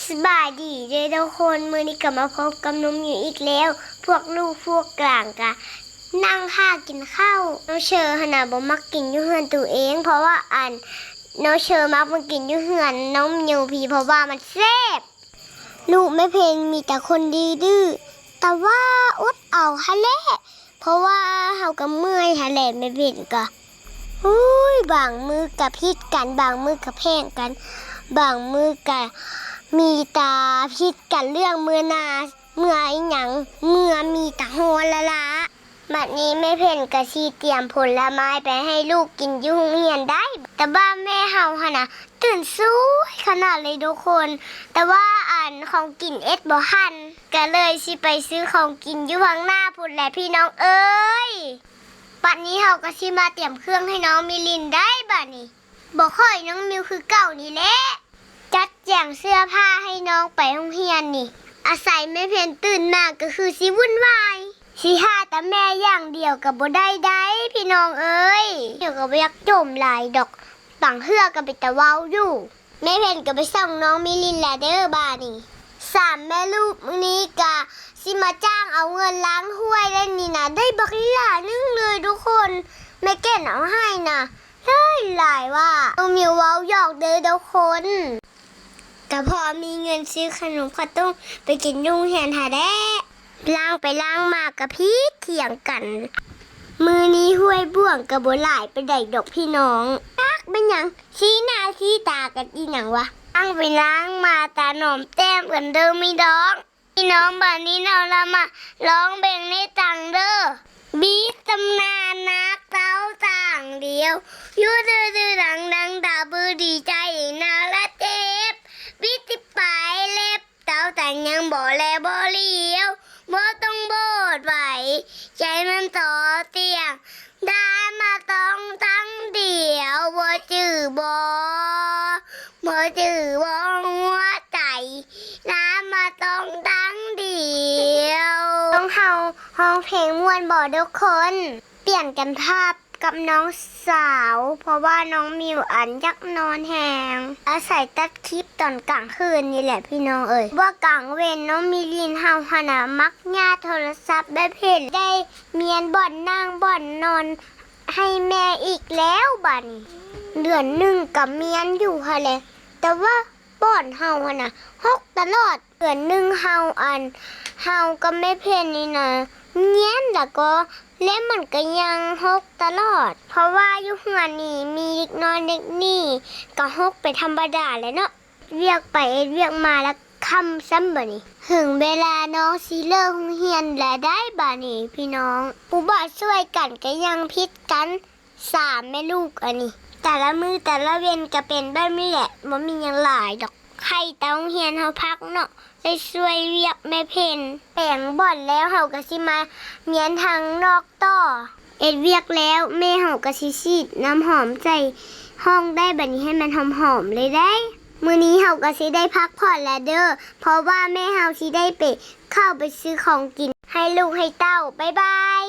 ສະບາຍດີເດີທຸກຄົນ, ມື້ນີ້ກໍມາພົບກັບນ້ອງມິວອີກແລ້ວ. ພວກລູກພວກຫຼານກະນັ່ງຖ້າກິນເຂົ້າ. ນ້ອງເຊີຫັ້ນນະບໍ່ມັກກິນຢູ່ເຮືອນໂຕເອງ ເພາະວ່າອັນ ນ້ອງເຊີມັກມາກິນຢູ່ເຮືອນນ້ອງມິວພີ້ ເພາະວ່າມັນແຊບ. ລູກແມ່ເພັນມີແຕ່ຄົນດື້ໆ ແຕ່ວ່າອົດເອົາຫັ້ນແຫຼະ ເພາະວ່າເຮົາກໍເມື່ອຍຫັ້ນແຫຼະ. ແມ່ເພັນກໍ ໂອ້ຍ ບາງມື້ກໍຜິດກັນ ບາງມື້ກໍແພງກັນ ບາງມື້ກໍມີແຕ່ຜິດກັນເລື່ອງເມື່ອນາ ເມື່ອອີ່ຫຍັງ ເມື່ອມີແຕ່ຮ້ອນລະລະ. ບັດນີ້ແມ່ເພັນກໍຊິຕຽມຜົນລະໄມ້ໄປໃຫ້ລູກກິນຢູ່ໂຮງຮຽນໄດ໋. ແຕ່ວ່າແມ່ເຮົາຫັ້ນນະຕື່ນສວຍຂະໜາດເລີຍທຸກຄົນ, ແຕ່ວ່າອັນຂອງກິນເອັດບໍ່ທັນ ກໍເລີຍຊິໄປຊື້ຂອງກິນຢູ່ຂ້າງໜ້າພຸ້ນແຫຼະພີ່ນ້ອງເອີຍ. ບັດນີ້ເຮົາກໍຊິມາຕຽມເຄື່ອງໃຫ້ນ້ອງມິລິນໄດ໋ບັດນີ້. ບໍ່ຄ່ອຍນ້ອງມິວຄືເກົ່ານີ້ແຫຼະ. ຈັດແຈງເສື້ອຜ້າໃຫ້ນ້ອງໄປໂຮງຮຽນນີ້ ອາໄສແມ່ເພັນຕື່ນມາກໍຄືຊິວຸ່ນວາຍ. ຊິຖ້າແຕ່ແມ່ຢ່າງດຽວກໍບໍ່ໄດ້ໄດ໋ພີ່ນ້ອງເອີຍ. ດຽວກໍບໍ່ຢາກຈົ່ມຫຼາຍດອກ ບາງເທື່ອກໍເປັນຕາເວົ້າຢູ່. ແມ່ເພັນກໍໄປສົ່ງນ້ອງມິລິນແລ້ວເດີບາດນີ້. ສາມແມ່ລູກມື້ນີ້ກະຊິມາຈ້າງເອົາເງິນລ້າງຖ້ວຍໄດ້ນີ້ນະ ໄດ້ບັກຫຼາຍໜຶ່ງເລີຍທຸກຄົນ. ແມ່ແກ່ນເອົາໃຫ້ນະ ຫຼາຍຫຼາຍວ່າ. ນ້ອງມິວເວົ້າຫຍອກເດີທຸກຄົນ. ກະພໍມີເງິນຊື້ຂະໜົມເຂົ້າຕົ້ມໄປກິນຢູ່ໂຮງຮຽນຫັ້ນແຫຼະ. ລ້າງໄປລ້າງມາກະຜິດຖຽງກັນ. ມື້ນີ້ຖ້ວຍບ່ວງກະບໍ່ຫຼາຍປານໃດດອກພີ່ນ້ອງ. ຈັກແມ່ນຫຍັງ ຊີ້ໜ້າຊີ້ຕາກັນອີ່ຫຍັງວະ. ລ້າງໄປລ້າງມາຕາໜອມແຕ້ມກັນເດີພີ່ນ້ອງ. ພີ່ນ້ອງ ບາດນີ້ເຮົາລະມາລອງເບິ່ງໃນຕັງເດີ. ບິດຕຳນານນັກເຕົ້າຕ່າງດຽວ ຢູ່ດື້ໆດັງໆ ຕາບືດີໃຈນາລະເຈັບ. ບິດທີ່ປາຍເລັບ ເຕົ້າຕ່າງຍັງບໍ່ແລບໍ່ຫຼຽວ ບໍ່ຕ້ອງບອດໄຫວ ໃຈມັນຕໍ່ຕຽງ ດາມາຕ້ອງຕັ້ງດຽວ ບໍ່ຈື່ບໍ່ ບໍ່ຈື່ບໍ່ຫົວໃຈ ດາມາຕ້ອງຕັ້ງດຽວ. ຕ້ອງເຮົາຮ້ອງເພງມ່ວນບໍ່ທຸກຄົນ? ປ່ຽນກັນພາບ ກັບນ້ອງສາວ ເພາະວ່ານ້ອງມິວອັນຢາກນອນແຮງ ອາໄສຕັດຄລິບຕອນກາງຄືນນີ້ແຫຼະພີ່ນ້ອງເອີຍ. ວ່າກາງເວັນນ້ອງມິລິນເຮົາຫັ້ນນະ ມັກຍາດໂທລະສັບແມ່ເພັນ ໄດ້ມ້ຽນບ່ອນນັ່ງບ່ອນນອນໃຫ້ແມ່ອີກແລ້ວບາດນີ້. ເດືອນໜຶ່ງກໍມ້ຽນຢູ່ຫັ້ນແຫຼະ ແຕ່ວ່າ ບ່ອນເຮົາຫັ້ນນະ ຫົກຕະຫຼອດ. ເດືອນໜຶ່ງເຮົາ ອັນ ເຮົາກັບແມ່ເພັນນີ້ນະ ມ້ຽນລະກໍ ແລະມັນກໍຍັງຫົກຕະຫຼອດ ເພາະວ່າຢູ່ເຮືອນນີ້ມີເດັກນ້ອຍເດັກນີ້ ກໍຫົກເປັນທຳມະດາແຫຼະເນາະ. ວຽກໄປເຮັດວຽກມາລະຄ່ຳຊ້ຳບາດນີ້. ເຖິງເວລານ້ອງຊິເລີກໂຮງຮຽນລະໄດ໋ບາດນີ້ພີ່ນ້ອງ. ຜູ້ບ່າວຊ່ວຍກັນກໍຍັງຜິດກັນ. ສາມແມ່ລູກອັນນີ້ ແຕ່ລະມື້ແຕ່ລະເວັນກະເປັນແບບນີ້ແຫຼະ ບໍ່ມີຫຍັງຫຼາຍດອກ. ໄຄແຕ່ໂຮງຮຽນເຮົາພັກເນາະ ໄດ້ຊ່ວຍວຽກແມ່ເພັນ. ແປງບ່ອນແລ້ວເຮົາກະຊິມາມ້ຽນທາງນອກຕໍ່. ເຮັດວຽກແລ້ວແມ່ເຮົາກະຊິສີດນ້ຳຫອມໃສ່ຫ້ອງໄດ້ ບາດນີ້ໃຫ້ມັນຫອມໆເລີຍໄດ໋. ມື້ນີ້ເຮົາກະຊິໄດ້ພັກຜ່ອນແລ້ວເດີ ເພາະວ່າແມ່ເຮົາຊິໄດ້ໄປ ເຂົ້າໄປຊື້ຂອງກິນໃຫ້ລູກໃຫ້ເຕົ້າ. ບາຍບາຍ.